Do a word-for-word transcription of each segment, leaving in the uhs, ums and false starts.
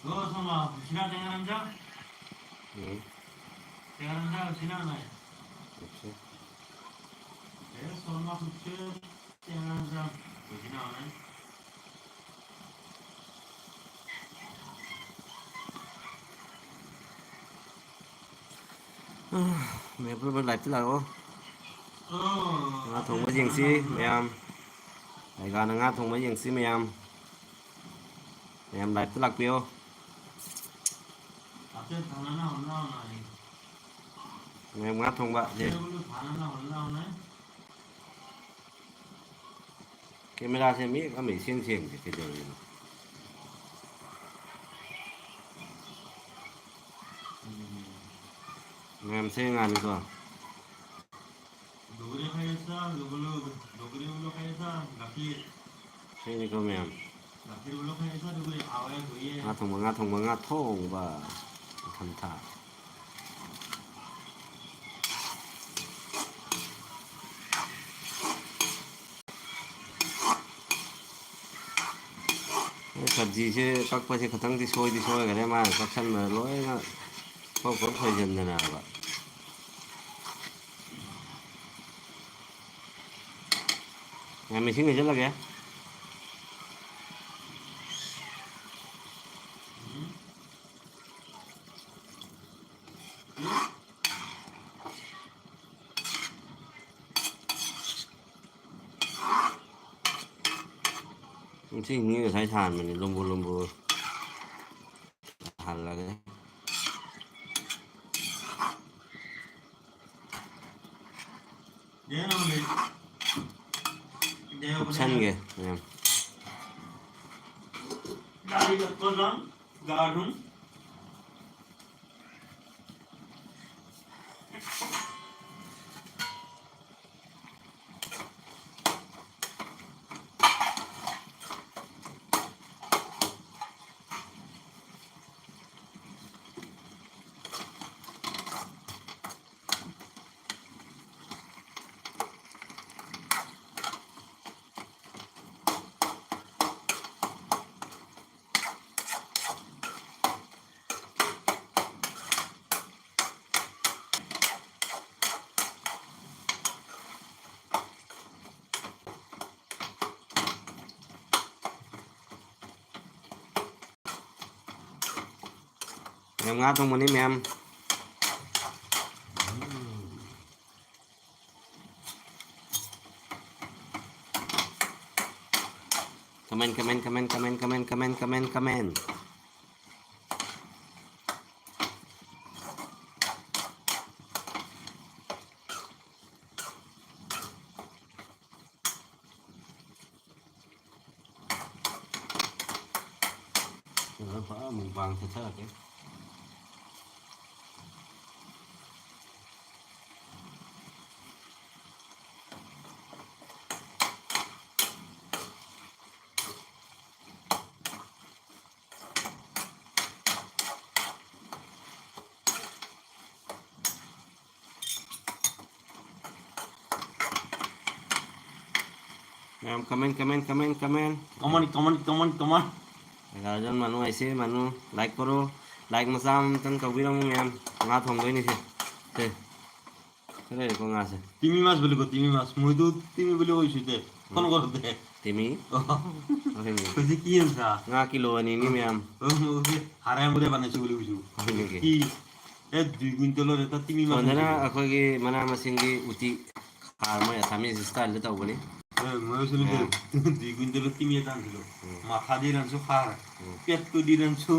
Go, Soma, Husina Tengaranja? Hmm. Tengaranja, Husina, nai. Okay. Eh, Soma, Husina, Tengaranja, Husina, nai. ꯃꯌꯥꯝ ꯄꯨꯝꯅꯃꯛ live ꯇ ꯂꯥꯛꯑꯣ꯫ ꯉꯥ ꯊꯣꯡꯕ ꯌꯦꯡꯁꯤ ꯃꯌꯥꯝ꯫ ꯑꯩꯒꯥꯅ ꯉꯥ ꯊꯣꯡꯕ ꯌꯦꯡꯁꯤ ꯃꯌꯥꯝ꯫ ꯃꯌꯥꯝ live ꯇ ꯂꯥꯛꯄꯤꯌꯣ꯫ ꯃꯌꯥꯝ ꯉꯥ ꯊꯣꯡꯕ ꯁꯦ꯫ Camera ꯁꯦ ꯃꯌꯦꯛ ꯑꯃ ꯏꯁꯦꯡ ꯁꯦꯡꯗꯦ, ꯀꯩꯗꯧꯔꯤꯅꯣ? ꯃꯌꯥꯝ ꯁꯦ ꯉꯥꯅꯤꯀꯣ꯫ ꯁꯦꯡꯅꯤꯀꯣ ꯃꯌꯥꯝ꯫ ꯉꯥ ꯊꯣꯡꯕ, ꯉꯥ ꯊꯣꯡꯕ, ꯉꯥ ꯊꯣꯡꯕ꯫ ꯃꯊꯪ ꯊꯥ꯫ ꯁꯕꯖꯤꯁꯦ ꯀꯛꯄꯁꯦ ꯈꯤꯇꯪꯗꯤ ꯁꯣꯏꯗꯤ ꯁꯣꯏꯈꯔꯦ, ꯃꯥꯅ ꯀꯛꯁꯟꯕꯗ ꯂꯣꯏꯅ ꯄꯣꯛ ꯄꯣꯛ ꯁꯣꯏꯁꯤꯟꯗꯅꯕ꯫ ꯌꯥꯝ ꯏꯁꯤꯡ ꯍꯩꯖꯤꯜꯂꯒꯦ꯫ ꯏꯁꯤꯡ ꯉꯁꯥꯏ ꯁꯥꯍꯟꯕꯅꯤ, ꯂꯨꯝꯕꯨ ꯂꯨꯝꯕꯨ ꯁꯥꯍꯜꯂꯒꯦ꯫ ꯀꯨꯞꯁꯟꯒꯦ ꯃꯌꯥꯝ꯫ ꯃꯌꯥꯝ, ꯉꯥ ꯊꯣꯡꯕꯅꯤ ꯃꯌꯥꯝ꯫ ꯀꯃꯦꯟ, ꯀꯃꯦꯟ, ꯀꯃꯦꯟ꯫ ꯐꯖꯅ ꯐꯖꯅ ꯃꯨꯛꯕꯥꯡ ꯆꯠꯊꯔꯛꯀꯦ꯫ ꯃꯌꯥꯝ ꯀꯃꯦꯟ, ꯀꯃꯦꯟ, ꯀꯃꯦꯟ, ꯀꯃꯦꯟ꯫ ꯀꯃꯟ, ꯀꯃꯟ, ꯀꯃꯟ, ꯀꯃꯟ꯫ ꯑꯦꯒꯥꯔꯣ ꯖꯟ ꯃꯥꯅꯨ ꯍꯥꯏꯁꯦ, ꯃꯥꯅꯨ, ꯂꯥꯏꯛ ꯀꯣꯔꯣ꯫ ꯂꯥꯏꯛ ꯃꯆꯥ ꯑꯃꯇꯪ ꯇꯧꯕꯤꯔꯝꯃꯨ ꯃꯌꯥꯝ꯫ ꯉꯥ ꯊꯣꯡꯗꯣꯏꯅꯤ ꯁꯦ꯫ ꯁꯦ꯫ ꯁꯤ ꯂꯩꯔꯦꯀꯣ ꯉꯥꯁꯦ꯫ তিমি মাছ বুলি কয়, তিমি মাছ। মইতো তিমি বুলি কৈছো দে। ফোন ꯎꯝ। কৰোঁতে। তিমি? অ। হয় নেকি? কৈছে, "কি আনছা?" ꯉꯥ ꯀꯤꯂꯣ ꯑꯅꯤꯅꯤ ꯃꯌꯥꯝ꯫ অ, মই কৈছো, "হাঁহ মাংস বনাইছো" বুলি কৈছো। হয় নেকি? কি? এ, দুই কুইণ্টলৰ এটা তিমি মাছ ꯁꯣꯝꯗꯅ আনিছিলো। ꯑꯩꯈꯣꯏꯒꯤ ꯃꯅꯥ ꯃꯁꯤꯡꯒꯤ ꯎꯇꯤ, ꯈꯥꯔ, ꯃꯣꯏ ꯑꯁꯥꯃꯤꯁ ꯁ꯭ꯇꯥꯏꯜꯗ ꯇꯧꯕꯅꯤ꯫ এ, মই কৈছিলো যে, ꯎꯝ। দুই কুইণ্টলৰ তিমি এটা আনিছিলো। ꯎꯝ। মাথা দি ৰান্ধছো খাৰ, উম। পেটটো দি ৰান্ধছো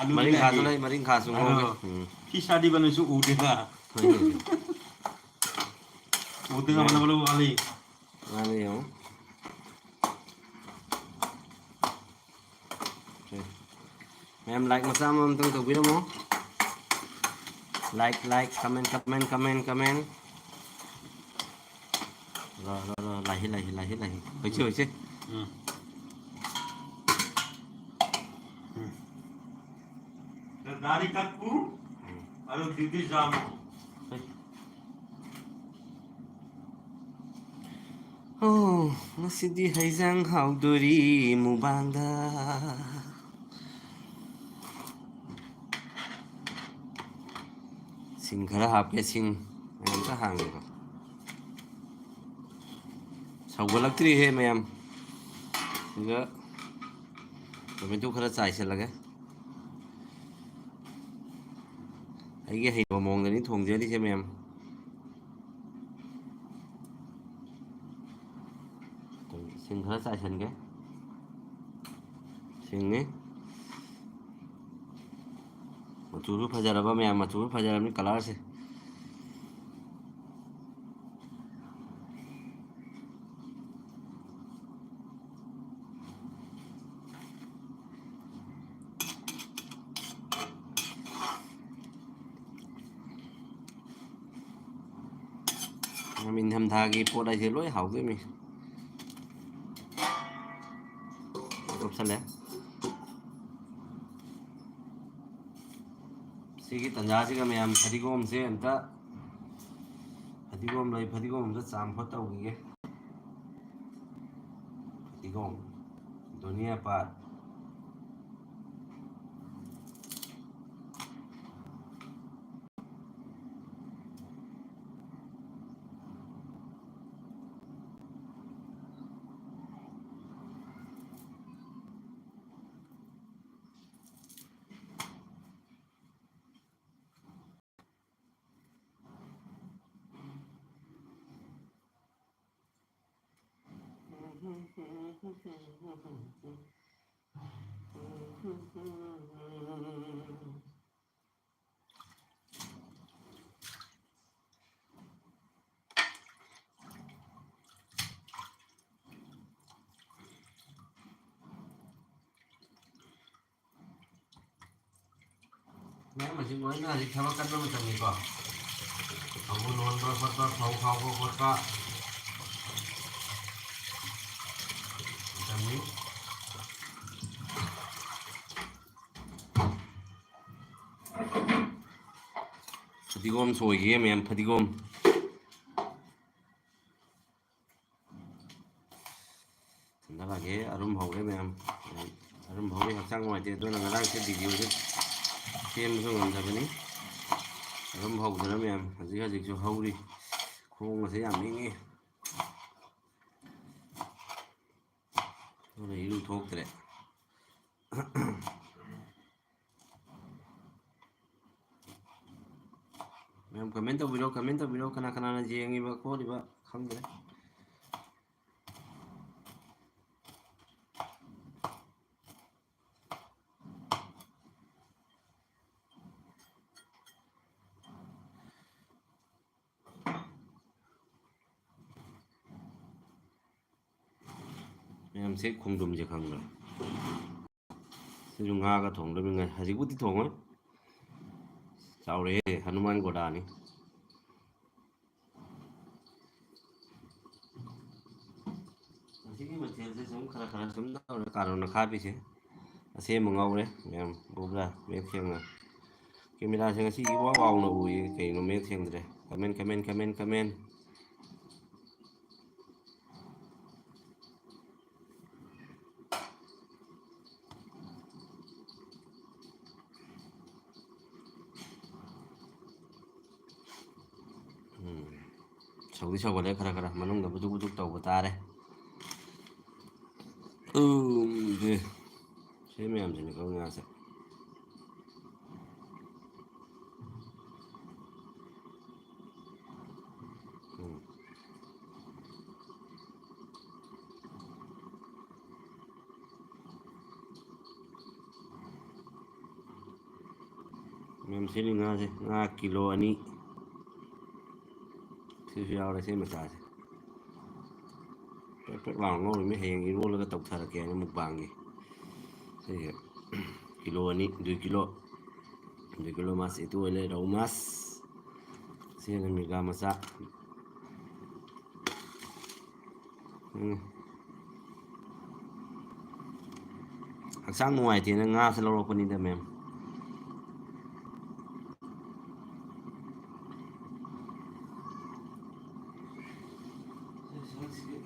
আলু বিলাহী। ꯃꯔꯤꯡꯈꯥꯁꯨ ꯂꯩ, ꯃꯔꯤꯡꯈꯥꯁꯨ ꯉꯧꯒꯦ꯫ আৰু ꯎꯝ꯫ খিচাৰি বনাইছো ঔটেঙা। হয় নেকি? ঔটেঙা নাই। বনাবলৈ ওলালি। ꯉꯥꯏꯕ ꯌꯦꯡꯉꯨ꯫ ꯁꯦ꯫ ꯃꯌꯥꯝ ꯂꯥꯏꯛ ꯃꯆꯥ ꯑꯃꯃꯝꯇꯪ ꯇꯧꯕꯤꯔꯝꯃꯣ꯫ ꯂꯥꯏꯛ, ꯂꯥꯏꯛ, ꯀꯃꯦꯟ, ꯀꯃꯦꯟ, ꯀꯃꯦꯟ, ꯀꯃꯦꯟ꯫ ꯔ, ꯔ, ꯔ, ꯂꯥꯛꯏ, ꯂꯥꯛꯏ, ꯂꯥꯛꯏ, ꯂꯥꯛꯏ꯫ ꯍꯣꯏꯁꯦ, ꯍꯣꯏꯁꯦ꯫ ꯎꯝ꯫ ꯎꯝ꯫ ꯗꯥꯔꯤ ꯀꯛꯄꯨ, ꯎꯝ꯫ ꯑꯗꯨ ꯗ꯭ꯌꯨꯇꯤ ꯖꯥꯝ꯫ ꯍꯣꯏ꯫ ꯑꯣ, ꯉꯁꯤꯗꯤ ꯍꯩꯖꯥꯡ ꯍꯥꯎꯗꯣꯔꯤ ꯃꯨꯕꯥꯡꯗ꯫ ꯁꯤꯡ ꯈꯔ ꯍꯥꯞꯀꯦ, ꯁꯤꯡ ꯑꯝꯇ ꯍꯥꯡꯒꯦꯀꯣ꯫ ꯁꯧꯒꯠꯂꯛꯇ꯭ꯔꯤꯍꯦ ꯃꯌꯥꯝ꯫ ꯁꯤꯗ ꯇꯣꯃꯦꯇꯣ ꯈꯔ ꯆꯥꯏꯁꯤꯜꯂꯒꯦ꯫ ꯑꯩꯒꯤ ꯍꯩꯕ ꯃꯑꯣꯡꯗꯅꯤ ꯊꯣꯡꯖꯔꯤꯁꯦ, ꯃꯌꯥꯝ꯫ ꯁꯤꯡ ꯈꯔ ꯆꯥꯏꯁꯤꯟꯒꯦ꯫ ꯁꯤꯡꯅꯤ꯫ ꯃꯆꯨꯁꯨ ꯐꯖꯔꯕ, ꯃꯌꯥꯝ, ꯃꯆꯨꯁꯨ ꯐꯖꯔꯕꯅꯤ, ꯀꯂꯔꯁꯦ꯫ ꯅꯤꯡꯊꯝꯊꯥꯒꯤ ꯄꯣꯠ ꯍꯥꯏꯁꯦ ꯂꯣꯏ ꯍꯥꯎꯗꯣꯏꯅꯤ꯫ ꯀꯨꯞꯁꯜꯂꯦ꯫ ꯁꯤꯒꯤ ꯇꯟꯖꯥꯁꯤꯒ ꯃꯌꯥꯝ ꯐꯗꯤꯒꯣꯝꯁꯦ ꯑꯝꯇ, ꯐꯗꯤꯒꯣꯝ ꯂꯩ, ꯐꯗꯤꯒꯣꯝ ꯑꯝꯇ ꯆꯥꯝꯐꯣꯠ ꯇꯧꯈꯤꯒꯦ꯫ ꯐꯗꯤꯒꯣꯝ, ꯙꯣꯅꯤꯌꯥ ꯄꯥꯠ꯫ ꯃꯌꯥꯝ ꯑꯁꯤ ꯂꯣꯏꯅ ꯍꯧꯖꯤꯛ ꯊꯕꯛ ꯀꯟꯕ ꯃꯇꯝꯅꯤꯀꯣ꯫ ꯐꯧ ꯅꯣꯟꯕ ꯈꯣꯠꯄ, ꯐꯧ ꯈꯥꯎꯕ ꯈꯣꯠꯄ ꯃꯇꯝꯅꯤ꯫ ꯐꯗꯤꯒꯣꯝ ꯁꯣꯏꯒꯦ ꯃꯌꯥꯝ, ꯐꯗꯤꯒꯣꯝ꯫ ꯊꯟꯗꯔꯒꯦ, ꯑꯔꯨꯝ ꯍꯧꯔꯦ ꯃꯌꯥꯝ꯫ ꯑꯔꯨꯝ ꯍꯧꯔꯦ, ꯍꯛꯆꯥꯡ ꯅꯨꯡꯉꯥꯏꯇꯦ, ꯑꯗꯨꯅ ꯉꯔꯥꯡꯁꯦ ꯚꯤꯗꯤꯑꯣꯁꯦ ꯁꯦꯝꯕꯁꯨ ꯉꯝꯗꯕꯅꯤ꯫ ꯑꯔꯨꯝ ꯍꯧꯗꯅ ꯃꯌꯥꯝ ꯍꯧꯖꯤꯛ ꯍꯧꯖꯤꯛꯁꯨ ꯍꯧꯔꯤ꯫ ꯈꯣꯡ ꯑꯁꯦ ꯌꯥꯝ ꯏꯪꯉꯤ꯫ ꯑꯗꯨꯅ ꯏꯔꯨ ꯊꯣꯛꯇ꯭ꯔꯦ꯫ ꯃꯌꯥꯝ comment ꯇꯧꯕꯤꯔꯣ, comment ꯇꯧꯕꯤꯔꯣ, ꯀꯅꯥ ꯀꯅꯥꯅ ꯌꯦꯡꯉꯤꯕ ꯈꯣꯠꯂꯤꯕ ꯈꯪꯗ꯭ꯔꯦ꯫ ꯃꯌꯥꯝꯁꯦ ꯈꯣꯡꯗ꯭ꯔꯨꯝꯁꯦ ꯈꯪꯕ꯭ꯔꯥ? ꯁꯤꯁꯨ ꯉꯥꯒ ꯊꯣꯡꯗꯣꯏꯅꯤ꯫ ꯍꯧꯖꯤꯛꯄꯨꯗꯤ ꯊꯣꯡꯉꯣꯏ, ꯆꯥꯎꯔꯦꯍꯦ, ꯍꯅꯨꯃꯥꯟ ꯒꯣꯗꯥꯅꯤ꯫ ꯉꯁꯤꯒꯤ ꯃꯊꯦꯜꯁꯦ ꯁꯨꯝ ꯈꯔ ꯈꯔ ꯁꯨꯝ ꯇꯧꯔꯦ꯫ ꯀꯥꯔꯣꯟ ꯑꯈꯥꯕꯤꯁꯦ ꯑꯁꯦꯝꯕ ꯉꯧꯔꯦ ꯃꯌꯥꯝ꯫ ꯎꯕ꯭ꯔꯥ? ꯃꯌꯦꯛ ꯁꯦꯡꯅ꯫ ꯀꯦꯃꯦꯔꯥꯁꯦ ꯉꯁꯤ ꯏꯋꯥ ꯋꯥꯎꯅ ꯎꯏꯌꯦ, ꯀꯩꯅꯣ ꯃꯌꯦꯛ ꯁꯦꯡꯗ꯭ꯔꯦ꯫ Comment, comment, comment, comment꯫ ꯎꯝ꯫ ꯁꯧꯗꯤ ꯁꯧꯒꯠꯂꯦ ꯈꯔ ꯈꯔ, ꯃꯅꯨꯡꯗ ꯕꯨꯗꯨꯛ ꯕꯨꯗꯨꯛ ꯇꯧꯕ ꯇꯥꯔꯦ꯫ ꯎꯝ, ꯁꯤ ꯃꯌꯥꯝꯁꯤꯅꯦꯀꯣ ꯉꯥꯁꯦ꯫ ꯎꯝ꯫ ꯃꯦꯝ, ꯁꯤꯅꯤ ꯉꯥꯁꯦ, ꯉꯥ ꯀꯤꯂꯣ ꯑꯅꯤ꯫ ꯁꯤꯁꯨ ꯌꯥꯎꯔꯦ, ꯁꯤ ꯃꯆꯥꯁꯦ꯫ ꯄ꯭ꯔꯦꯛ ꯄ꯭ꯔꯦꯛ ꯂꯥꯎꯅ ꯉꯧꯔꯃꯤ, ꯍꯌꯦꯡ ꯏꯔꯣꯜꯂꯒ ꯇꯧꯊꯔꯛꯀꯦ ꯍꯥꯏꯅ ꯃꯨꯛꯕꯥꯡꯒꯤ꯫ ꯁꯤꯁꯦ ꯀꯤꯂꯣ ꯑꯅꯤ, ꯑꯗꯨꯏ ꯀꯤꯂꯣ, ꯑꯗꯨꯏ ꯀꯤꯂꯣ ꯃꯥꯁ ꯑꯦꯇꯨ ꯑꯣꯏ ꯂꯩꯔꯦ, ꯔꯧ ꯃꯥꯁ꯫ ꯁꯤꯅ ꯃꯤꯔꯒꯥ ꯃꯆꯥ꯫ ꯎꯝ꯫ ꯍꯛꯆꯥꯡ ꯅꯨꯡꯉꯥꯏꯇꯦꯅ ꯉꯥꯁꯦ ꯂꯧꯔꯛꯄꯅꯤꯗ, ꯃꯦꯝ꯫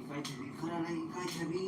ꯏꯀꯥꯏꯊꯕꯤ ꯈꯔ ꯂꯩ, ꯏꯀꯥꯏꯊꯕꯤ꯫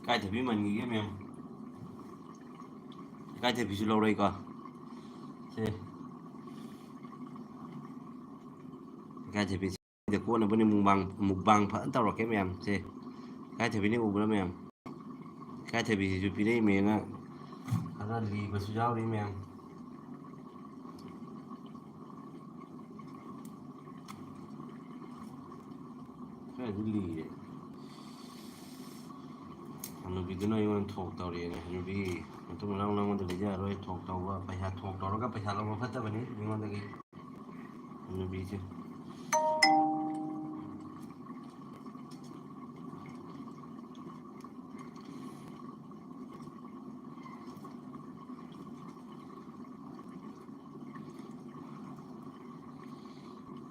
ꯏꯀꯥꯏꯊꯕꯤ ꯃꯟꯈꯤꯒꯦ ꯃꯌꯥꯝ꯫ ꯏꯀꯥꯏꯊꯕꯤꯁꯨ ꯂꯧꯔꯛꯏꯀꯣ꯫ ꯁꯦ꯫ ꯏꯀꯥꯏꯊꯕꯤꯁꯦ ꯀꯣꯟꯅꯕꯅꯤ, ꯃꯨꯛꯕꯥꯡ, ꯃꯨꯛꯕꯥꯡ ꯐꯖꯅ ꯇꯧꯔꯛꯀꯦ ꯃꯌꯥꯝ꯫ ꯁꯦ꯫ ꯏꯀꯥꯏꯊꯕꯤꯅꯤ ꯎꯕ꯭ꯔꯥ ꯃꯌꯥꯝ? ꯏꯀꯥꯏꯊꯕꯤꯁꯤꯁꯨ ꯄꯤꯔꯛꯏꯃꯦꯅ ꯈꯔ ꯂꯤꯕꯁꯨ ꯌꯥꯎꯔꯤ ꯃꯌꯥꯝ꯫ ꯈꯔꯗꯤ ꯂꯤꯔꯦ꯫ ꯍꯅꯨꯕꯤꯗꯨꯅ ꯑꯩꯉꯣꯟꯗ ꯊꯣꯛ ꯇꯧꯔꯛꯑꯦꯅꯦ꯫ ꯍꯅꯨꯕꯤ, ꯃꯇꯨꯡ ꯃꯅꯥꯎ ꯅꯉꯣꯟꯗ ꯂꯩꯖꯔꯔꯣꯏ꯫ ꯊꯣꯛ ꯇꯧꯕ, ꯄꯩꯁꯥ ꯊꯣꯛ ꯇꯧꯔꯒ ꯄꯩꯁꯥ ꯂꯧꯕ ꯐꯠꯇꯕꯅꯤ ꯃꯤꯉꯣꯟꯗꯒꯤ꯫ ꯍꯅꯨꯕꯤꯁꯦ꯫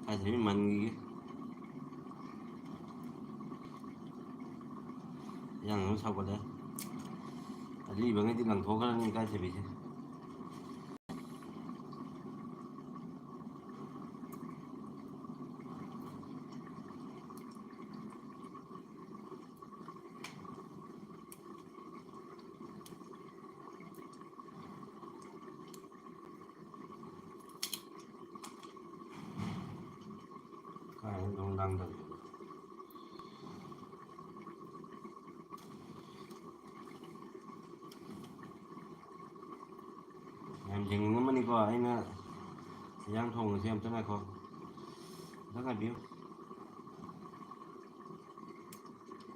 ꯏꯀꯥꯏꯊꯕꯤ ꯃꯟꯒꯤꯒꯦ꯫ ꯏꯌꯥꯡ ꯑꯃ ꯁꯥꯎꯒꯠꯂꯦ꯫ ꯑꯂꯤꯕꯉꯩꯗꯤ ꯂꯪꯊꯣꯛꯈ꯭ꯔꯅꯤ ꯏꯀꯥꯏꯊꯕꯤꯁꯦ꯫ ꯀꯥꯏꯗ ꯅꯨꯡꯗꯥꯡꯗ ꯌꯥꯝ ꯌꯦꯡꯅꯤꯡꯉꯝꯃꯅꯤꯀꯣ ꯑꯩꯅ ꯏꯟꯖꯥꯡ ꯊꯣꯡꯕꯁꯦ꯫ ꯑꯝꯇ ꯉꯥꯏꯈꯣ, ꯑꯝꯇ ꯉꯥꯏꯕꯤꯌꯨ꯫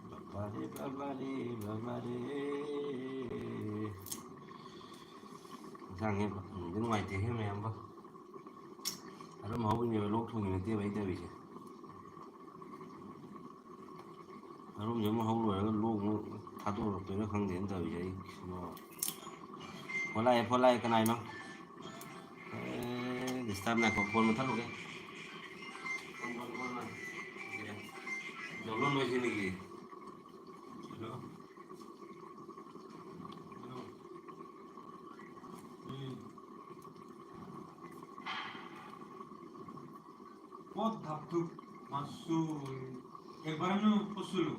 ꯕꯕꯥꯔꯦ, ꯕꯕꯥꯔꯦ, ꯕꯕꯥꯔꯦ꯫ ꯏꯟꯁꯥꯡꯁꯦ ꯅꯨꯡꯗꯤ ꯅꯨꯡꯉꯥꯏꯇꯦꯍꯦ ꯃꯌꯥꯝꯕ꯫ ꯑꯗꯨꯝ ꯍꯧꯔꯤꯅꯦꯕ, ꯂꯣꯛ ꯊꯨꯡꯉꯤ ꯅꯠꯇꯦꯕ ꯑꯩ ꯇꯧꯔꯤꯁꯦ꯫ ꯃꯔꯨꯝꯁꯦ ꯑꯃꯨꯛ ꯍꯧ ꯂꯣꯏꯔꯒ ꯂꯣꯛ ꯑꯃꯨꯛ ꯊꯥꯗꯣꯔꯛꯇꯣꯏꯔꯥ ꯈꯪꯗꯦꯅ ꯇꯧꯔꯤꯁꯦ ꯑꯩ꯫ ꯐꯣꯟ ꯂꯥꯛꯑꯦ, ꯐꯣꯟ ꯂꯥꯛꯑꯦ, ꯀꯅꯥꯏꯅꯣ? ꯑꯦ, ꯗꯤꯁꯇꯥꯔꯕ ꯉꯥꯏꯈꯣ, ꯐꯣꯟ ꯃꯨꯠꯊꯠꯂꯨꯒꯦ꯫ Phone, phone, phone, phone. ꯖꯣꯂꯣꯟ ꯂꯣꯏꯁꯤꯜꯂꯤꯒꯦ꯫ ꯍꯜꯂꯣ꯫ ꯍꯜꯂꯣ꯫ ꯎꯝ꯫ পথ ধাপধূপ মাছু একবাৰনো পচুলো।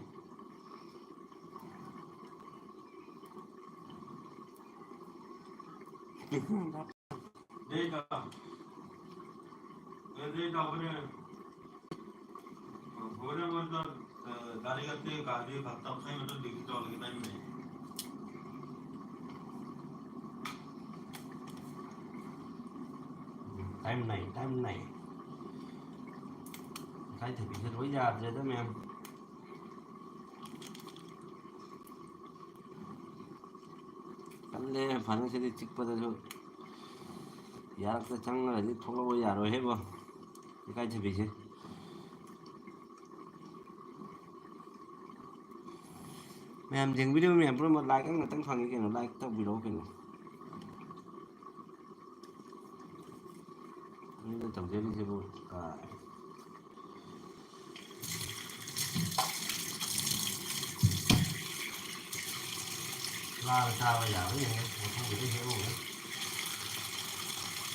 ꯂꯩꯗ꯫ ꯑꯦ, ꯂꯩꯗ, ꯍꯣꯔꯦꯟ꯫ ꯍꯣꯔꯦꯟ ꯃꯣꯏꯗ, ꯑ, ꯒꯥꯔꯤ ꯈꯛꯇ, ꯒꯥꯔꯤ ꯈꯛꯇ ꯈꯥꯏꯅ ꯑꯗꯨꯝ ꯗꯤꯒꯤ ꯇꯧꯔꯒ ꯂꯩꯃꯤꯟꯅꯩ꯫ Time ꯅꯥꯏ, time ꯅꯥꯏ꯫ ꯏꯀꯥꯏꯊꯕꯤꯁꯦ ꯂꯣꯏ ꯌꯥꯗ꯭ꯔꯦꯗ ꯃꯌꯥꯝ꯫ ꯀꯜꯂꯦ ꯐꯅꯁꯤꯗꯤ ꯆꯤꯛꯄꯗꯁꯨ꯫ ꯌꯥꯔꯛꯇ ꯆꯪꯉꯒꯗꯤ ꯊꯣꯛꯂꯛꯑꯣ ꯌꯥꯔꯣꯏꯍꯦꯕꯣ꯫ ꯏꯀꯥꯏꯊꯕꯤꯁꯦ꯫ ꯃꯌꯥꯝ ꯌꯦꯡꯕꯤꯔꯤꯕ ꯃꯌꯥꯝ ꯄꯨꯝꯅꯃꯛ like ꯑꯃꯇꯪ ꯐꯪꯉꯤ ꯀꯩꯅꯣ, like ꯇꯧꯕꯤꯔꯛꯑꯣ ꯀꯩꯅꯣ꯫ ꯑꯩꯅ ꯇꯧꯖꯔꯤꯁꯤꯕꯨ, ꯑ, ꯂꯥꯗ ꯆꯥꯕ ꯌꯥꯕ꯭ꯔꯥ ꯌꯦꯡꯉꯦ, ꯃꯊꯪꯒꯤꯗ ꯍꯦꯛꯎꯒꯦ꯫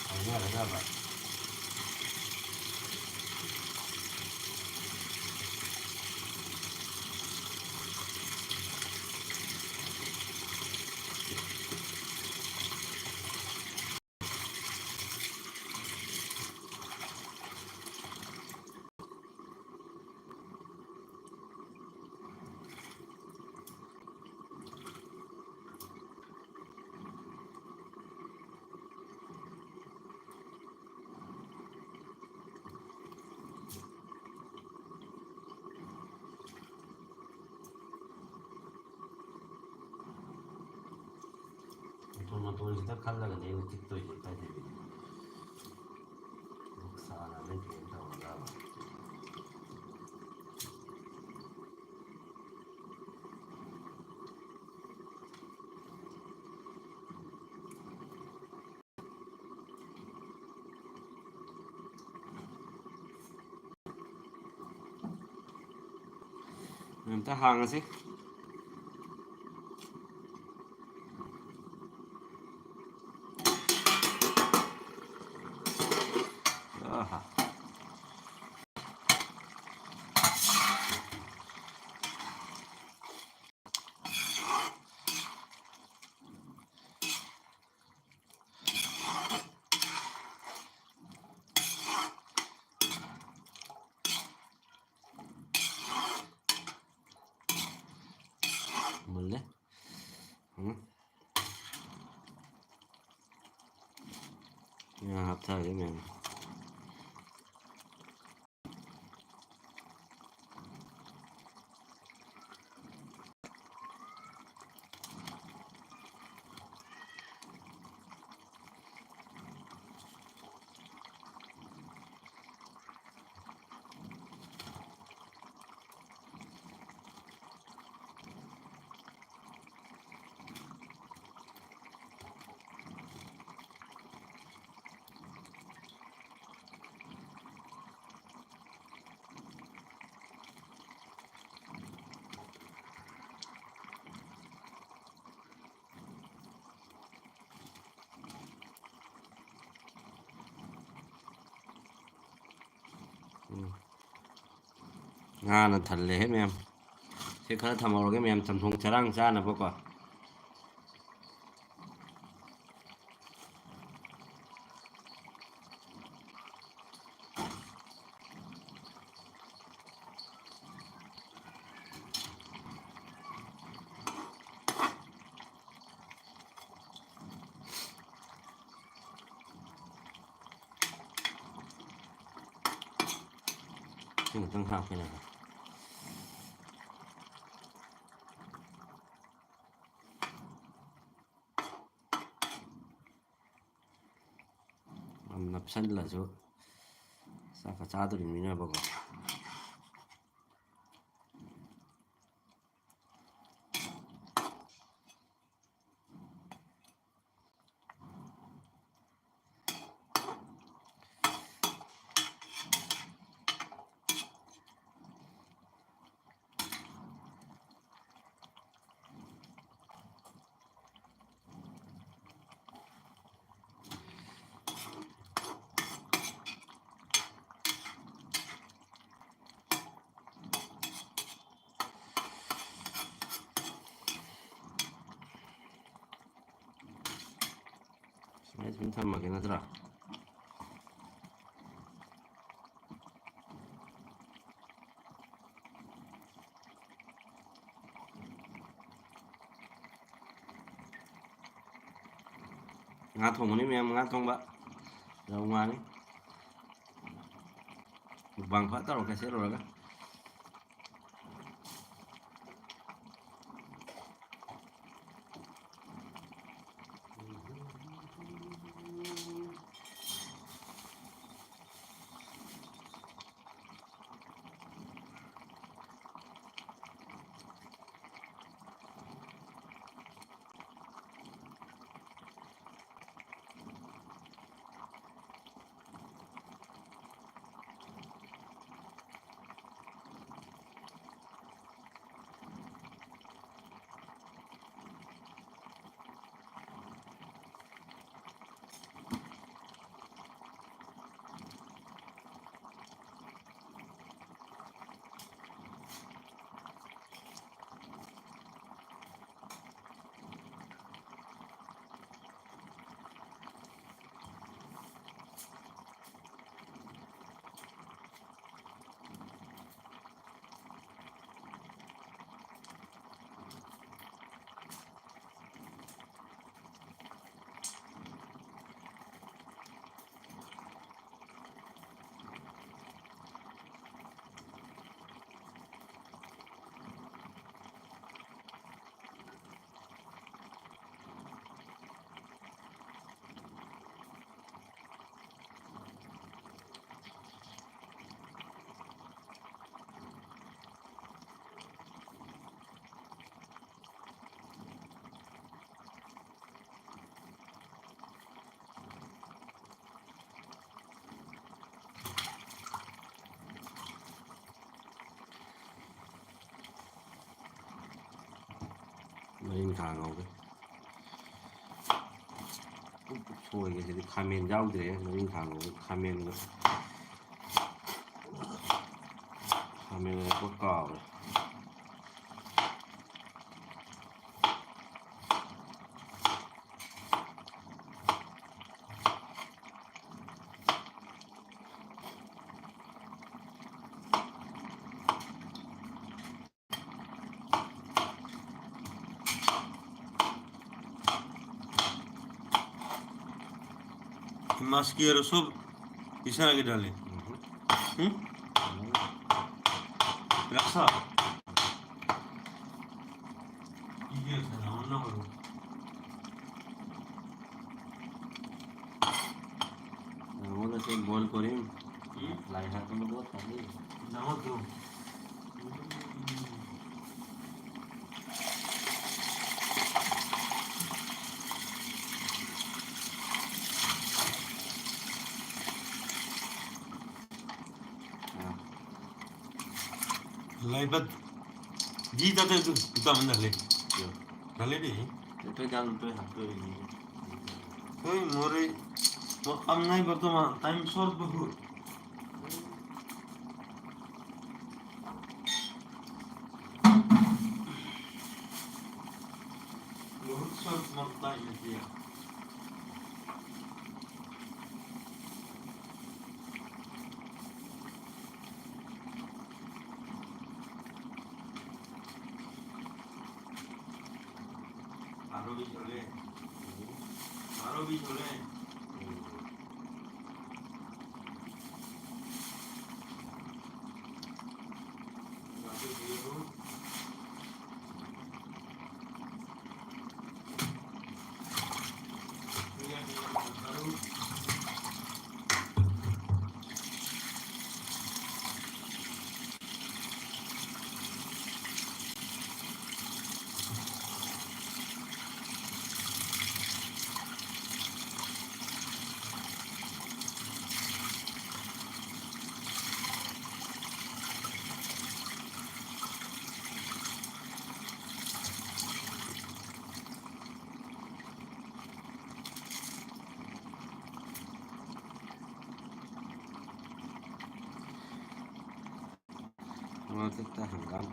ꯍꯥꯏꯅꯔꯒꯕ꯫ ꯃꯇꯣꯟ ꯃꯇꯣꯟꯁꯤꯗ ꯈꯜꯂꯒꯅꯦ ꯑꯩꯅ ꯆꯤꯛꯇꯣꯏꯁꯦ, ꯏꯀꯥꯏꯊꯕꯤꯗꯤ꯫ ꯃꯁꯥꯅ ꯂꯣꯏ ꯀꯩꯅꯣ ꯇꯧꯔꯒꯕ꯫ ꯑꯝꯇ ꯍꯥꯡꯉꯁꯤ꯫ ꯑꯍꯥ꯫ ꯉꯥ ꯍꯥꯞꯊꯔꯒꯦ ꯃꯌꯥꯝ꯫ ꯎꯝ꯫ ꯉꯥꯅ ꯊꯜꯂꯦꯍꯦ ꯃꯌꯥꯝ꯫ ꯁꯤ ꯈꯔ ꯊꯝꯍꯧꯔꯒꯦ ꯃꯌꯥꯝ, ꯆꯝꯊꯣꯡ ꯆꯔꯥꯡ ꯆꯥꯅꯕꯀꯣ꯫ ꯁꯤ ꯈꯛꯇꯪ ꯍꯥꯞꯀꯦꯅꯦ꯫ ꯌꯥꯝ ꯅꯞꯁꯜꯂꯁꯨ ꯆꯥꯛꯀ ꯆꯥꯗꯣꯔꯤꯕꯅꯤꯅꯕꯀꯣ꯫ ꯁꯨꯃꯥꯏꯅ ꯁꯨꯝ ꯊꯝꯃꯒꯦ ꯅꯠꯇ꯭ꯔꯥ? ꯉꯥ ꯊꯣꯡꯕꯅꯤ ꯃꯌꯥꯝ, ꯉꯥ ꯊꯣꯡꯕ꯫ ꯌꯥꯝ ꯋꯥꯅꯤ꯫ ꯃꯨꯛꯕꯥꯡ ꯐꯠ ꯇꯧꯔꯛꯀꯦ ꯁꯤ ꯂꯣꯏꯔꯒ꯫ ꯃꯔꯤꯡꯈꯥ ꯉꯧꯒꯦ꯫ ꯁꯣꯏꯒꯦ ꯁꯤꯗꯤ ꯈꯥꯃꯦꯟ ꯌꯥꯎꯗ꯭ꯔꯦ꯫ ꯃꯔꯤꯡꯈꯥ ꯉꯧꯒꯦ꯫ ꯈꯥꯃꯦꯟꯒ ꯈꯥꯃꯦꯟ ꯂꯩꯔꯛꯄ ꯀꯥꯎꯔꯦ꯫ মাছ কি আৰু চব বিচাৰাকে ডালে? হুম? ৰাখছা? কি কি আছে? ডাঙৰ না সৰু? ডাঙৰ আছে, বইল কৰিম। হুম? লাই শাক অলপ কাটি। ডাঙৰটো। Lai pat. Di tate tu, tu aman dale. Yo. Dale de. Itu jangan tu hak tu ini. Oi, more, mo kam nai bortoman, time short bahut. Bahut short mo time dia. বারো বিশ হলে, বারো বিশ হলে। Hanggang.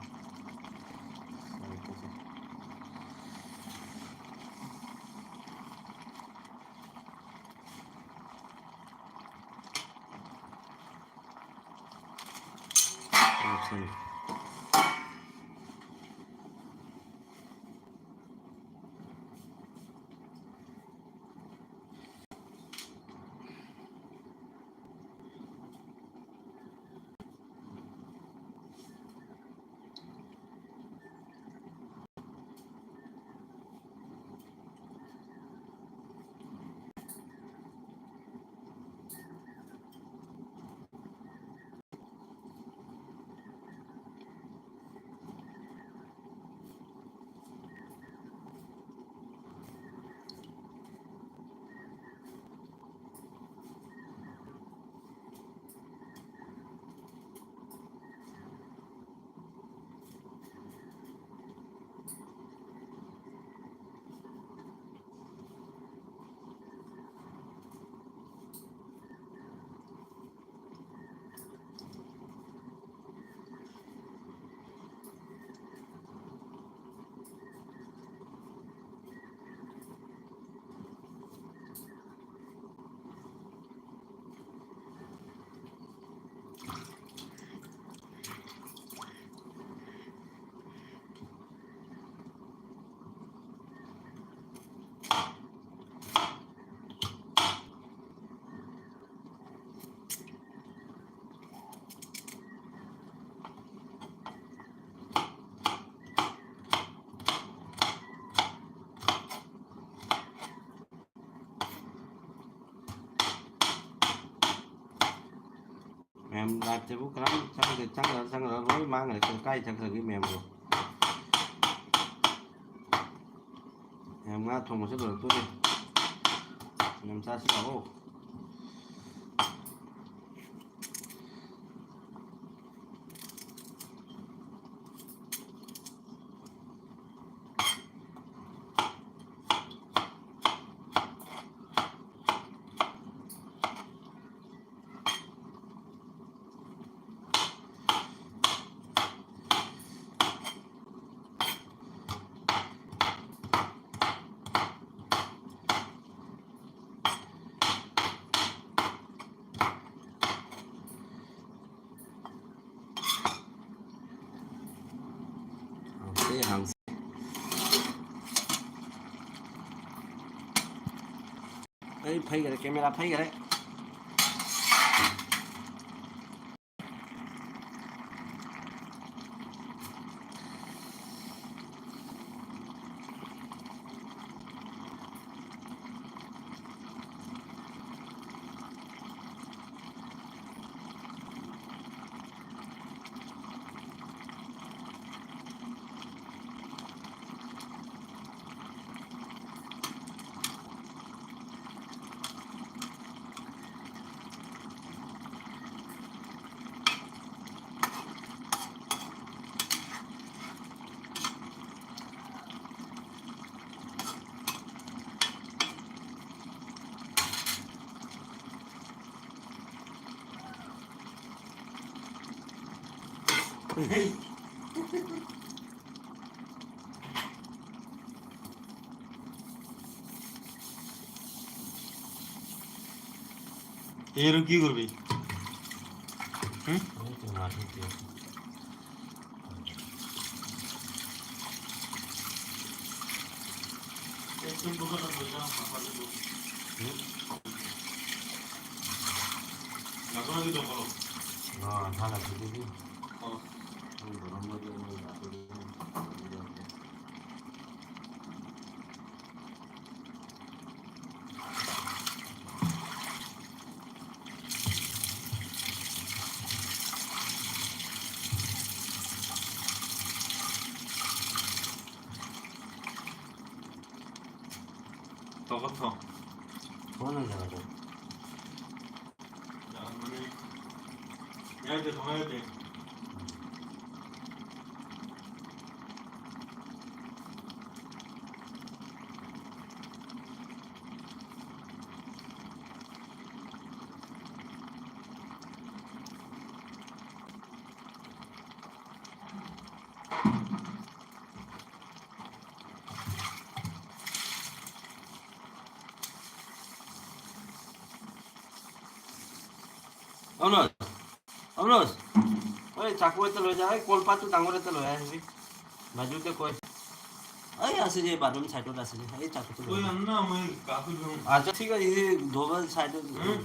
ꯃꯌꯥꯝ ꯂꯥꯏꯞꯇꯕꯨ ꯀꯔꯝ ꯆꯪꯗꯦ, ꯆꯪꯈ꯭ꯔ ꯆꯪꯈ꯭ꯔ ꯂꯣꯏ ꯃꯥꯡꯈ꯭ꯔꯦ꯫ ꯀꯥꯏ ꯆꯠꯈ꯭ꯔꯒꯦ ꯃꯌꯥꯝꯕꯨ? ꯃꯌꯥꯝ ꯉꯥ ꯊꯣꯡꯕꯁꯨ ꯂꯣꯏꯔꯛꯇꯣꯔꯦ꯫ ꯃꯌꯥꯝ ꯆꯥꯁꯤ ꯂꯥꯛꯑꯣ꯫ ꯑꯩ ꯐꯩꯈꯔꯦ, camera ꯐꯩꯈꯔꯦ꯫ এর কি করবি? হুম? ꯊꯣꯡ ꯍꯥꯡꯖꯜꯂꯣ ꯑꯗꯣ꯫ ꯌꯥꯔꯝꯃꯅꯤ꯫ ꯌꯥꯏꯗ, ꯊꯣꯡ ꯌꯥꯏꯗ꯫ অনুজ, অনুজ, ওই চাকু এটা লৈ যা, ওই কলপাতটো ডাঙৰ এটা লৈ আহ, আহিবি। বাজুতে কৈ। এই আছে যে বাথৰুম চাইডত আছে যে, এই চাকুটো লৈ ঐ, যা। আন না, মই গাটো ধুম। আচ্ছা, ঠিক আছে, এই ধোবা চাইডত হুম?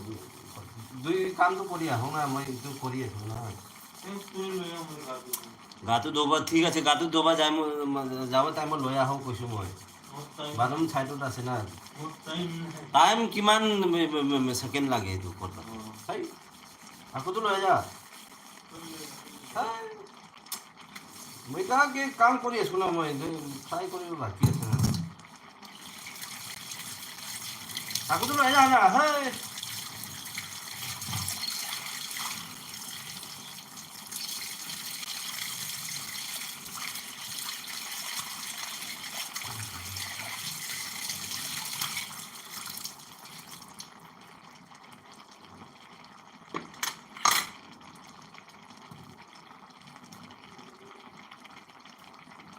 দুই কামটো কৰি আহো না, মই এইটো কৰি আছো না। এই তই লৈ আহ, মই গাটো ধুম। গাটো ধোবা, ঠিক আছে, গাটো ধোবা যায়, মই, মই যাব টাইমত লৈ আহো কৈছো মই। মোৰ টাইম বাথৰুম চাইডত আছে না। মোৰ টাইম নাই। টাইম কিমান মে-, মে-, মে-, মে-, ছেকেণ্ড লাগে এইটো ক'ত? অ। চাই, চাকুটো লৈ যা। তই লৈ আহ। চাই। মই তাকে কাম কৰি আছো না মই, এইটো ফ্ৰাই কৰিব বাকী আছে না। চাকুটো লৈ যা না, হেই।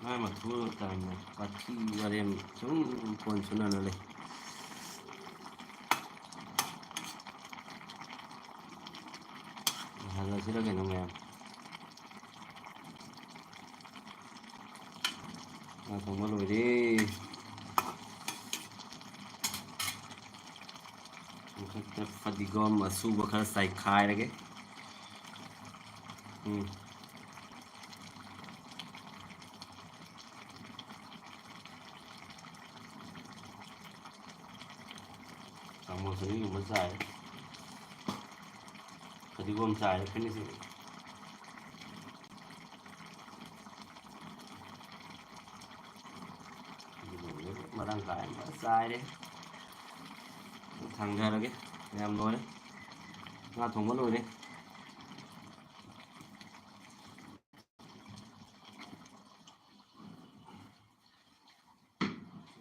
ꯃꯥꯏ ꯃꯊꯨ ꯇꯥꯏꯅ ꯋꯥꯊꯤ ꯋꯥꯔꯦꯝ ꯁꯨꯝ ꯐꯣꯟ ꯁꯨꯅꯅ ꯂꯩ꯫ ꯍꯜꯂꯁꯤꯔ ꯀꯩꯅꯣ ꯃꯌꯥꯝ꯫ ꯉꯥ ꯊꯣꯡꯕ ꯂꯣꯏꯔꯦ꯫ ꯃꯊꯛꯇ ꯐꯗꯤꯒꯣꯝ ꯑꯁꯨꯕ ꯈꯔ ꯆꯥꯏꯈꯥꯏꯔꯒꯦ꯫ ꯎꯝ꯫ ꯆꯥꯃꯁ ꯑꯅꯤꯒꯨꯝꯕ ꯆꯥꯏ꯫ ꯐꯗꯤꯒꯣꯝ ꯆꯥꯏꯔꯛꯀꯅꯤ ꯁꯤꯗꯤ꯫ ꯐꯗꯤꯒꯣꯝꯁꯦ ꯃꯔꯥꯡ ꯀꯥꯏꯅ ꯆꯥꯏꯔꯦ꯫ ꯊꯥꯡꯊꯔꯒꯦ꯫ ꯃꯌꯥꯝ ꯂꯣꯏꯔꯦ꯫ ꯉꯥ ꯊꯣꯡꯕ ꯂꯣꯏꯔꯦ꯫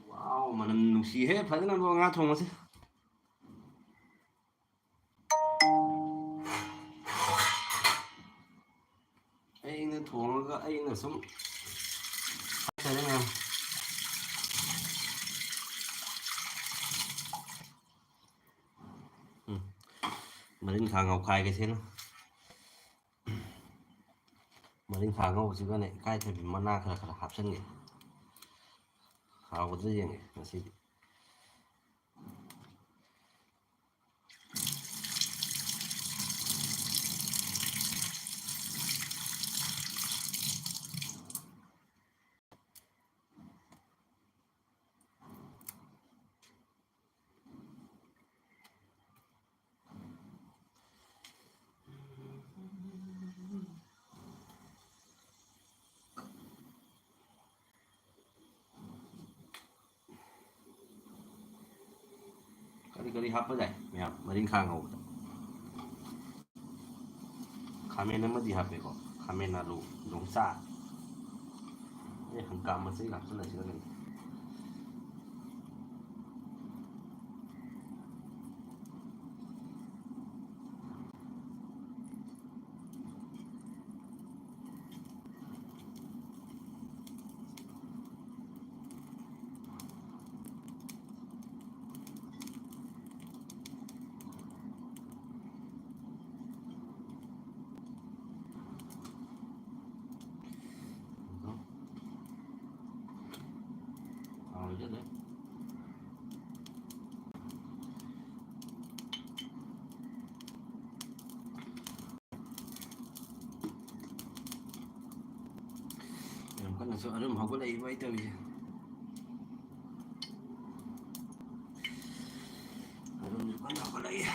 ꯋꯥꯎ, ꯃꯅꯝ ꯅꯨꯡꯁꯤꯍꯦ ꯐꯖꯅ ꯉꯥ ꯊꯣꯡꯕꯁꯦ꯫ ꯑꯩꯅ ꯊꯣꯡꯉꯒ ꯑꯩꯅ ꯁꯨꯝ ꯍꯥꯏꯇꯥꯔꯦ ꯃꯌꯥꯝ꯫ ꯎꯝ꯫ ꯃꯔꯤꯟꯈꯥ ꯉꯧꯈꯥꯏꯒꯦꯁꯦꯅ꯫ ꯃꯔꯤꯟꯈꯥ ꯉꯧꯕꯁꯤꯒꯅꯦ ꯏꯀꯥꯏꯊꯕꯤ ꯃꯅꯥ ꯈꯔ ꯈꯔ ꯍꯥꯞꯆꯤꯟꯒꯦ꯫ ꯍꯥꯎꯒꯗ꯭ꯔꯥ ꯌꯦꯡꯒꯦ ꯉꯁꯤꯗꯤ꯫ ꯀꯔꯤ ꯀꯔꯤ ꯍꯥꯞꯄ ꯌꯥꯏ ꯃꯌꯥꯝ ꯃꯔꯤꯡꯈꯥ ꯉꯧꯕꯗ? ꯈꯥꯃꯦꯟ ꯑꯃꯗꯤ ꯍꯥꯞꯄꯦꯀꯣ, ꯈꯥꯃꯦꯟ, ꯑꯂꯨ, ꯌꯣꯡꯆꯥꯛ, ꯑꯦ, ꯍꯪꯒꯥꯝ ꯃꯆꯩ ꯍꯥꯞꯆꯤꯜꯂꯁꯤꯔ ꯀꯩꯅꯣ? ꯍꯥꯎꯔꯤꯁꯦ ꯑꯗꯨꯝ꯫ ꯌꯥꯝ ꯀꯟꯅꯁꯨ ꯑꯔꯨꯝ ꯍꯧꯒꯠꯂꯛꯏꯕ ꯑꯩ ꯇꯧꯔꯤꯁꯦ꯫ ꯑꯔꯨꯝꯁꯨ ꯀꯟꯅ ꯍꯧꯒꯠꯂꯛꯏ꯫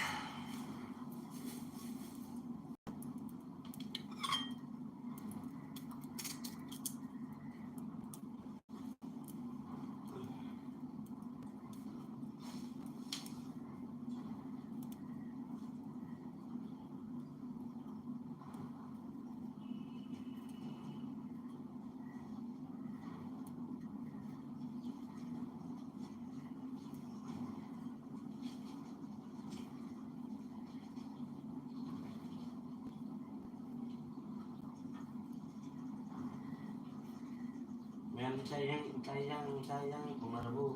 ꯆꯥꯛ ꯏꯟꯁꯥꯡ, ꯆꯥꯛ ꯏꯟꯁꯥꯡ, ꯆꯥꯛ ꯏꯟꯁꯥꯡ ꯊꯣꯡꯅꯔꯕꯣ?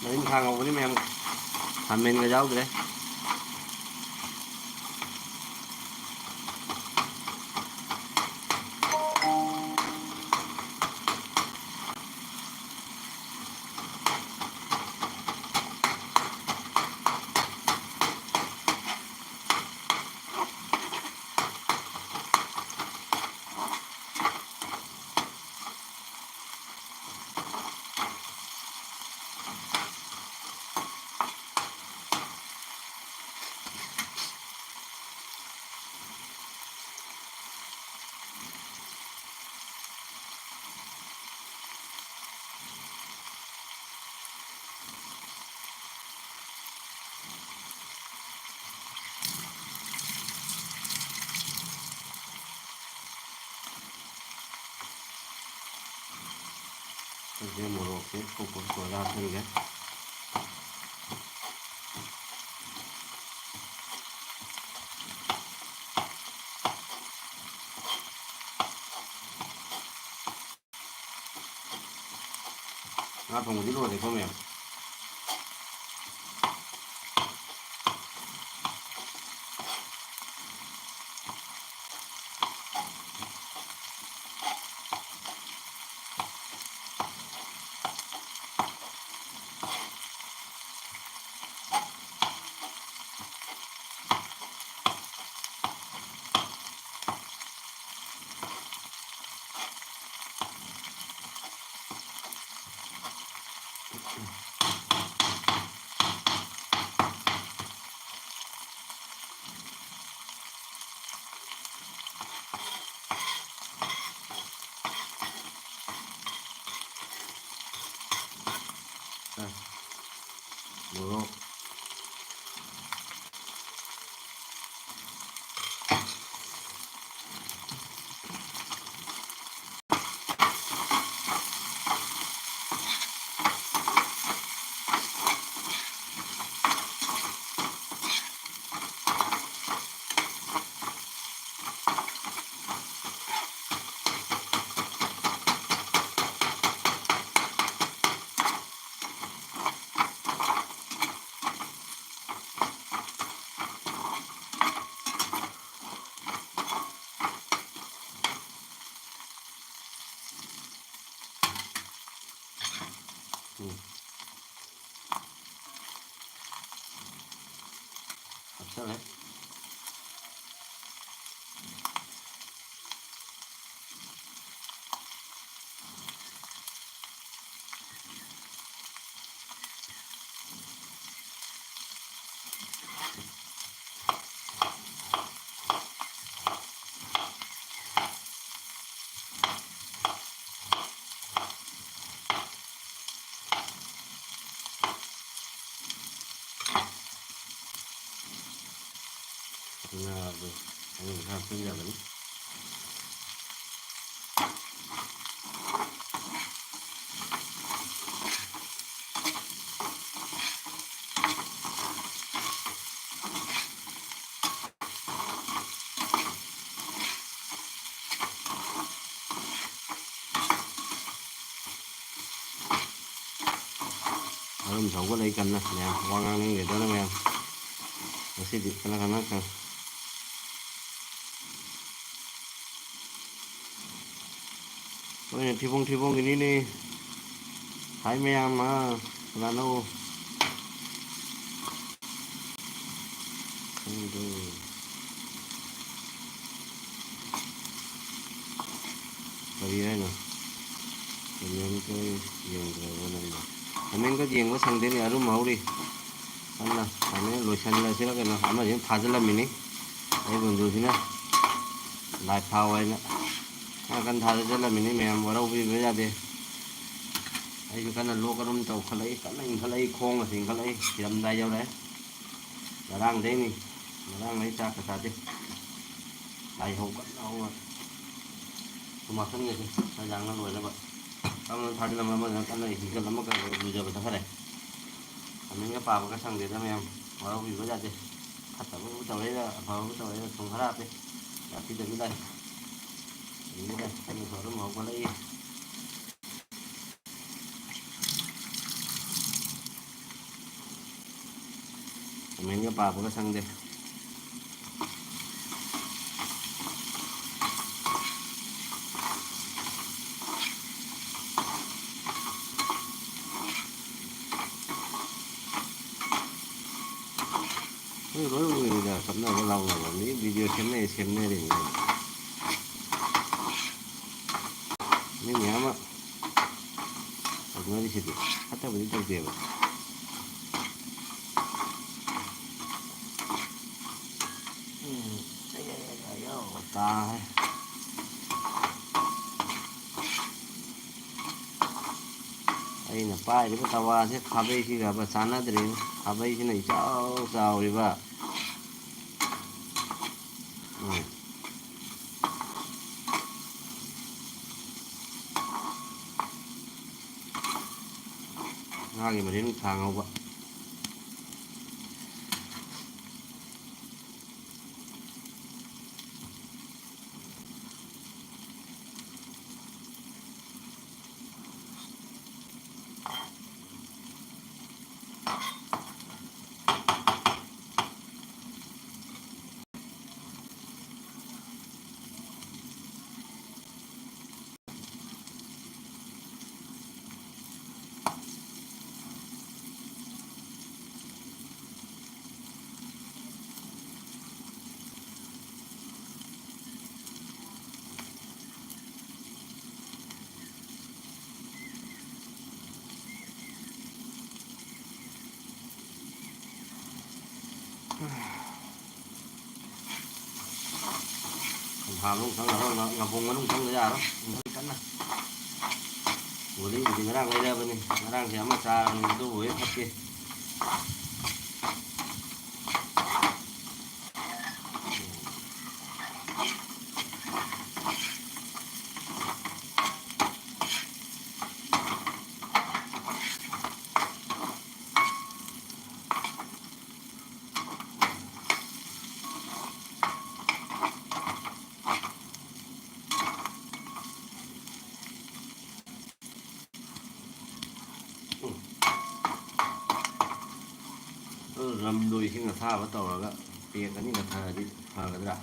ꯃꯔꯤꯡꯈꯥ ꯉꯧꯕꯅꯤ ꯃꯌꯥꯝ, ꯈꯥꯃꯦꯟꯒ ꯌꯥꯎꯗ꯭ꯔꯦ꯫ ꯑꯗꯨꯗꯩ ꯃꯣꯔꯣꯛꯁꯦ ꯀꯣꯛ ꯀꯣꯛ ꯁꯣꯏꯔ ꯍꯥꯞꯆꯤꯟꯒꯦ꯫ ꯉꯥ ꯊꯣꯡꯕꯗꯤ ꯂꯣꯏꯔꯦꯀꯣ ꯃꯌꯥꯝ꯫ ꯃꯣꯔꯣꯛ꯫ ꯎꯝ꯫ ꯍꯥꯞꯆꯜꯂꯦ꯫ ꯉꯥꯗꯣ ꯑꯃꯨꯛ ꯍꯥꯞꯆꯤꯟꯖꯕꯅꯤ꯫ ꯑꯗꯨꯝ ꯁꯧꯒꯠꯂꯛꯏ ꯀꯟꯅ ꯃꯌꯥꯝ꯫ ꯋꯥ ꯉꯥꯡꯅꯤꯡꯗꯦꯗꯅ ꯃꯌꯥꯝ꯫ ꯉꯁꯤꯗꯤ ꯀꯟꯅ ꯀꯟꯅ ꯀꯟꯅ꯫ ꯍꯣꯏꯅꯦ, ꯊꯤꯕꯣꯡ ꯊꯤꯕꯣꯡꯒꯤꯅꯤꯅꯦ꯫ ꯍꯥꯏ ꯃꯌꯥꯝ, ꯑꯥ, ꯀꯅꯥꯅꯣ? ꯈꯪꯗꯦ꯫ ꯀꯔꯤ ꯍꯥꯏꯅꯣ? ꯀꯃꯦꯟꯒ ꯌꯦꯡꯗ꯭ꯔꯕꯣ ꯅꯪꯕꯣ? ꯀꯃꯦꯟꯒ ꯌꯦꯡꯕ ꯁꯪꯗꯦꯅꯦ, ꯑꯔꯨꯝ ꯍꯧꯔꯤ꯫ ꯀꯟꯅ ꯀꯃꯦꯟ ꯂꯣꯏꯁꯤꯜꯂꯁꯤꯔ ꯀꯩꯅꯣ, ꯑꯃꯁꯤꯅ ꯊꯥꯖꯤꯜꯂꯝꯃꯤꯅꯤ꯫ ꯑꯩ ꯕꯟꯗꯨꯁꯤꯅ ꯂꯥꯏ ꯊꯥꯎ ꯍꯥꯏꯅ ꯅꯥꯀꯟ ꯊꯥꯗ ꯆꯠꯂꯝꯃꯤꯅꯤ ꯃꯌꯥꯝ, ꯋꯥꯔꯧꯕꯤꯕ ꯌꯥꯗꯦ꯫ ꯑꯩꯁꯨ ꯀꯟꯅ ꯂꯣꯛ ꯑꯔꯨꯝ ꯇꯧꯈꯠꯂꯛꯏ, ꯀꯟꯅ ꯏꯟꯈꯠꯂꯛꯏ, ꯈꯣꯡ ꯑꯁꯤ ꯏꯟꯈꯠꯂꯛꯏ, ꯁꯤꯔꯝꯗꯥꯏ ꯌꯧꯔꯛꯑꯦ꯫ ꯉꯔꯥꯡꯗꯩꯅꯤ, ꯉꯔꯥꯡꯗꯩ ꯆꯥꯛꯀ ꯆꯥꯗꯦ꯫ ꯂꯥꯏꯍꯧ ꯀꯟꯅ ꯍꯧꯅ ꯁꯨꯝ ꯍꯥꯞꯆꯤꯟꯒꯦꯁꯦ, ꯈꯔ ꯌꯥꯡꯅ ꯂꯣꯏꯅꯕ꯫ ꯑꯃꯅ ꯊꯥꯖꯤꯜꯂꯝꯕ, ꯑꯃꯗꯨꯅ ꯀꯟꯅ ꯏꯟꯈꯠꯂꯝꯃꯒ ꯂꯨꯖꯕ ꯆꯠꯈ꯭ꯔꯦ꯫ ꯀꯃꯦꯟꯒ ꯄꯥꯕꯒ ꯁꯪꯗꯦꯗ ꯃꯌꯥꯝ, ꯋꯥꯔꯧꯕꯤꯕ ꯌꯥꯗꯦ꯫ ꯐꯠꯇꯕꯕꯨ ꯇꯧꯔꯛꯏꯔ ꯑꯐꯕꯕꯨ ꯇꯧꯔꯛꯏꯔ ꯁꯨꯝ ꯈꯔ ꯍꯥꯞꯄꯦ꯫ ꯌꯥꯝ ꯄꯤꯗꯕꯤ ꯂꯥꯛꯑꯦ꯫ ꯌꯦꯡꯉꯨꯅꯦ, ꯑꯩꯅ ꯁꯣꯗ ꯑꯃꯨꯛ ꯍꯧꯒꯠꯂꯛꯏ꯫ ꯀꯃꯦꯟꯒ ꯄꯥꯕꯒ ꯁꯪꯗꯦ꯫ ꯃꯤ ꯂꯣꯏ ꯎꯔꯤꯗ, ꯀꯞꯅꯕ ꯂꯥꯎꯅꯕ꯫ ꯃꯤ ꯚꯤꯗꯤꯑꯣ ꯁꯦꯝꯅꯩ, ꯁꯦꯝꯅꯔꯤꯅꯤ꯫ ꯃꯤ ꯃꯌꯥꯝ ꯑꯃ ꯇꯧꯅꯔꯤꯁꯤꯗꯤ ꯐꯠꯇꯕꯗꯤ ꯇꯧꯗꯦꯕ꯫ ꯎꯝ, ꯇꯥꯔꯦ꯫ ꯑꯩꯅ ꯄꯥꯏꯔꯤꯕ ꯇꯋꯥꯁꯦ ꯈꯥꯕꯩꯁꯤꯒꯕ ꯆꯥꯟꯅꯗ꯭ꯔꯦ꯫ ꯈꯥꯕꯩꯁꯤꯅ ꯏꯆꯥꯎ ꯆꯥꯎꯔꯤꯕ꯫ ꯎꯝ꯫ ꯉꯥꯒꯤ ꯃꯔꯤꯟ ꯊꯥ ꯉꯧꯕ꯫ ꯍꯥ ꯃꯅꯨꯡ ꯆꯪꯉꯔꯣꯏ, ꯉ-, ꯉꯥꯕꯣꯡ ꯃꯅꯨꯡ ꯆꯪꯗ ꯌꯥꯔꯣꯏ꯫ ꯀꯟꯅ꯫ ꯕꯣꯔꯤꯕꯨꯗꯤ ꯉꯔꯥꯡ ꯂꯩꯔꯕꯅꯤ, ꯉꯔꯥꯡꯁꯦ ꯑꯃ ꯆꯥꯔꯕꯅꯤ, ꯑꯗꯨꯕꯨ ꯍꯦꯛ ꯐꯠꯇꯦ꯫ ꯔꯝꯗꯣ ꯏꯁꯤꯡ ꯑꯁꯥꯕ ꯇꯧꯔꯒ ꯄꯦꯛ ꯑꯅꯤꯒ ꯊꯛꯑꯗꯤ ꯐꯒꯗ꯭ꯔꯥ?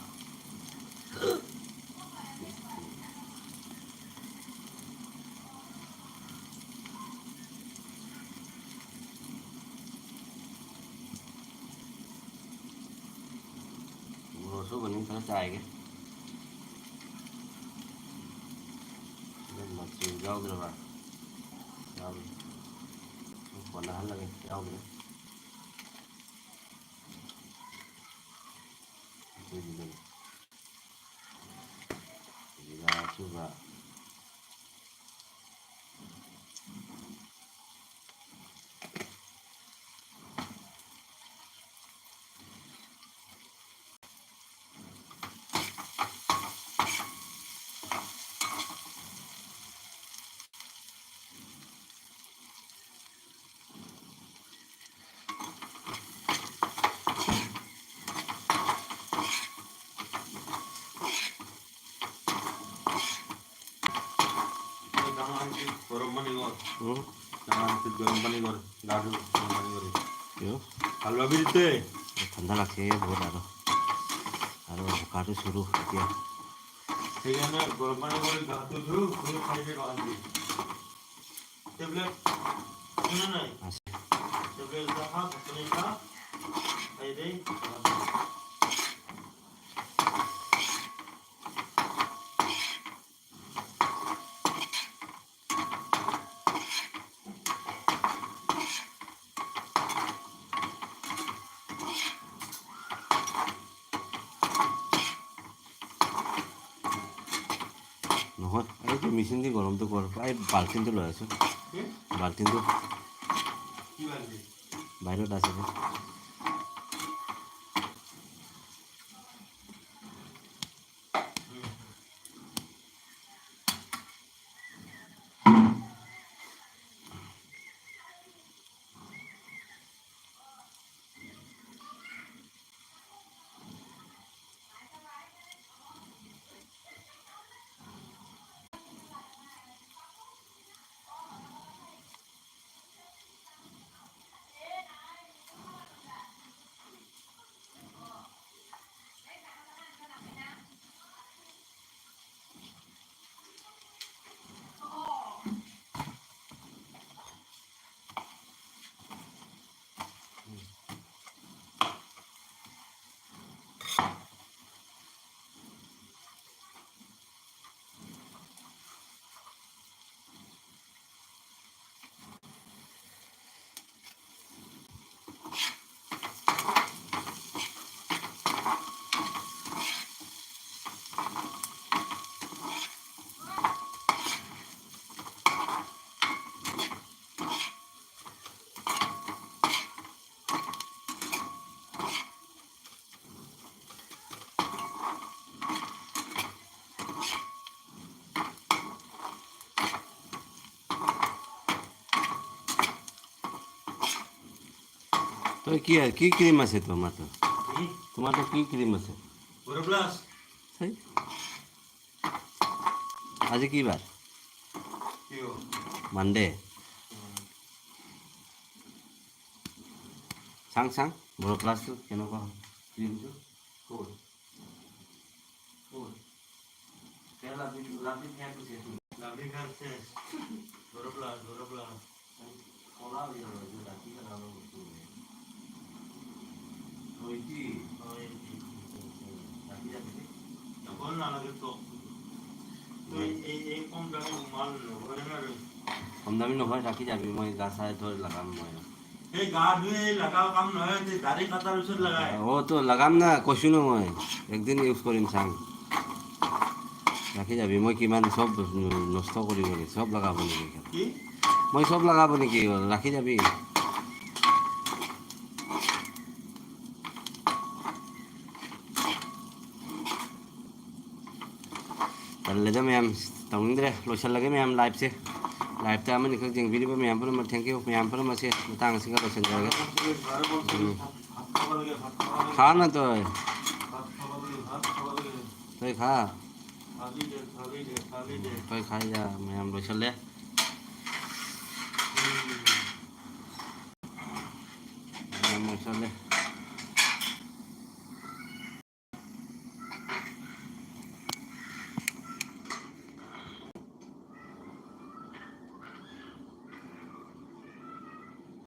ꯃꯣꯔꯣꯛ ꯑꯁꯨꯕꯅꯤ ꯈꯔ ꯆꯥꯏꯒꯦ꯫ ꯑꯗꯨ ꯃꯆꯨ ꯌꯥꯎꯗ꯭ꯔꯕ? ꯌꯥꯎꯔꯤ꯫ ꯀꯣꯟꯅꯍꯜꯂꯒꯦ, ꯌꯥꯎꯗ꯭ꯔꯦ꯫ ꯑꯗꯨꯒꯤꯗꯨꯅꯤ꯫ ꯖꯤꯔꯥ ꯑꯁꯨꯕ꯫ গৰম পানী কৰ। উম। ডাঙৰ আঞ্চিত গৰম পানী কৰ। গাটো গৰম পানী কৰি। কিয়? হালোৱা বিৰিতে। ঠাণ্ডা লাগছে বহুত আৰু। আৰু বোকাটো চুৰু এতিয়া। সেইকাৰণে গৰম পানী কৰি গাটো ধু, ধুই খাই দে বাগান দি। টেবলেট, শুনা নাই? আছে। টেবলেট এটা খা, ভাত পানী খা, খাই দে। মই এইটো মেচিন দি গৰমটো কৰ। এই বাল্টিংটো লৈ আছোঁ। বাল্টিংটো বাহিৰত আছে যে। তই কি, কি ক্ৰীম আছে তোমাৰতো? তোমাৰতো কি ক্ৰীম আছে? বৰপ্লাছ। সেই। আজি কি বাৰ? কি হ'ল? মানডে। চাং চাং, বৰপ্লাছটো কেনেকুৱা হয়? ক্ৰীমটো? ক'ত? ক'ত? লাভলি ফেয়াৰ শেষ। বৰপ্লাছ, বৰপ্লাছ। ক'লা হৈ যাব, এইটো ৰাতি পেলাব বস্তু। অ, এইটো। অ, এইটো। ৰাতি যাবি দেই। যাব নালাগে তো। তই এই, এই কম দামী মাল নকৰে না ৰে। কম দামী নহয়, ৰাতি যাবি, মই গা চাই থৈ লগাম মই। এই গা ধুই এই লগাও কাম নহয়, এই দাড়ি কাটাৰ পিছত লগাই। অ, তো লগাম না, কৈছো ন মই। একদিন ইউজ কৰিম চাং। ৰাখি যাবি, মই কিমান চব নষ্ট কৰি কৰি চব লগাব নেকি? কি? মই চব লগাব নেকি? ৰাখি যাবি। ꯇꯜꯂꯦꯗ ꯃꯌꯥꯝ, ꯇꯧꯅꯤꯡꯗ꯭ꯔꯦ, ꯂꯣꯏꯁꯤꯜꯂꯒꯦ ꯃꯌꯥꯝ ꯂꯥꯏꯞꯁꯦ꯫ ꯂꯥꯏꯞꯇ ꯑꯃꯅꯤꯈꯛ ꯌꯦꯡꯕꯤꯔꯤꯕ ꯃꯌꯥꯝ ꯄꯨꯝꯅꯃꯛ thank you꯫ ꯃꯌꯥꯝ ꯄꯨꯝꯅꯃꯛꯁꯦ ꯃꯇꯥꯡ ꯑꯁꯤꯒ ꯂꯣꯏꯁꯤꯟꯖꯔꯒꯦ꯫ ꯎꯝ꯫ ꯈꯥ ꯅꯠꯇ꯭ꯔꯣ? ꯇꯣꯏ ꯈꯥ꯫ ꯇꯣꯏ ꯈꯥ ꯌꯥ ꯃꯌꯥꯝ ꯂꯣꯏꯁꯤꯜꯂꯦ꯫ ꯃꯌꯥꯝ ꯂꯣꯏꯁꯤꯜꯂꯦ꯫